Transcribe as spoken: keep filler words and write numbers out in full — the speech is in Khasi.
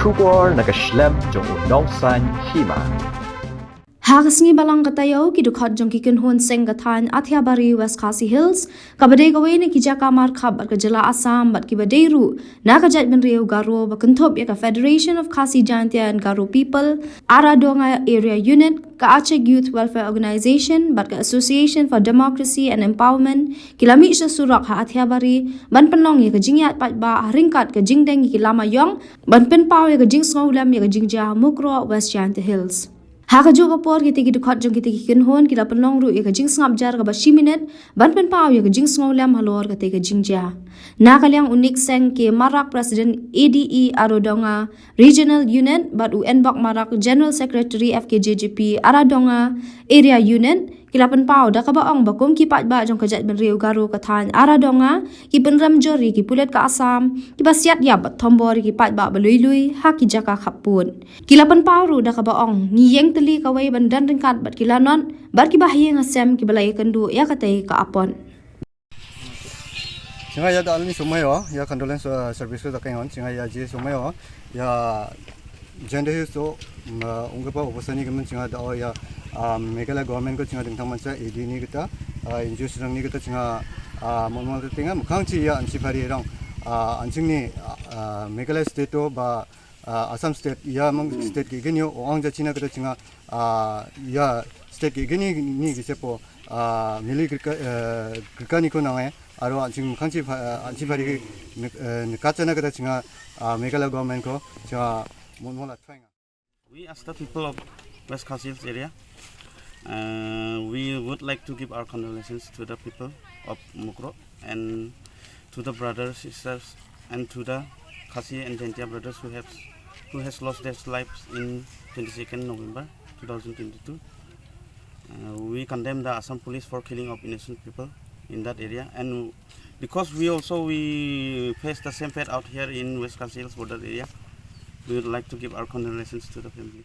Khubor na ka shlem jong u nongsan hima. Ha ka sngi Balang ka taïew, ki dkhot jong ki kynhun seng ka thaiñ Athiabari, West Khasi Hills, kaba dei kawei na ki jaka markhap bad ka jylla Assam bad kiba dei ruh na ka jaitbynriew Garo ba kynthup ïa ka Federation of Khasi Jaintia and Garo People, Aradonga Area Unit, ka Achik Youth Welfare Organization bad ka Association for Democracy and Empowerment, ki la mih sha surok ha Athiabari ban pynlong ïa ka jingïaid paidbah ha ryngkat ka jingdeng ïa ki lama ïong ban pynpaw ïa ka jingsngewlem ïa ka jingjia ha Mukroh, West Jaintia Hills. Ha kajuh ka por, kitei ki dkhot jong kitei ki kynhun ki la pynlong ruh ïa ka jingsngap jar kaba shi minit ban pynpaw ïa ka jingsngewlem halor katei ka jingjia. Na ka liang u Nick Seng K Marak, President A D E Aradonga Regional Unit, bad u Enbok Marak, General Secretary F K J G P Aradonga Area Unit, ki la pynpaw da kaba ong ba kum ki paidbah jong ka jaitbynriew Garo ka thaiñ Aradonga, ki pynrem jur ïa ki pulit ka Assam kiba siat ïap bad thombor ïa ki paidbah ba lui lui ha ki jaka khappud. Ki la pynpaw ruh da kaba ong, ngi ïeng tylli kawei ban don ryngkat bad ki lanot bad kiba ha ïing ha sem kiba la ïakynduh ïa katei ka apot. Chinga ïa da alni sumai o, ïa condolence, uh, service ko da kaingon, chinga ïa ji sumai o, ïa Jaintia Hills to, ma, ungkapa upasani kaman chinga da o ïa, uh, Meghalaya government ko chinga dingthang mansa A D ni kita, uh, N G O rang ni kita chinga, uh, mon mon tinga, mukhang chi ïa anchi phari rang, uh, anching ni, uh, Meghalaya state to ba, uh, Assam state, ïa mang state ki gini, o ang ja china kita chinga, uh, ïa state ki gini ni ki sepo, uh, mili grika, uh, grika ni ko nangai, aro anching mukhang chi pha-, uh, anchi phari ki nik-, uh, nikachana kita chinga, uh, Meghalaya government ko, chinga mon mon la try nga. We as the people of West Khasi Hills area, uh, we would like to give our condolences to the people of Mukroh and to the brothers, sisters, and to the Khasi and Jaintia brothers who have, who has lost their lives in twenty-second November two thousand twenty-two. Uh, we condemn the Assam police for killing of innocent people in that area, and because we also, we face the same fate out here in West Khasi Hills border area, we would like to give our condolences to the family.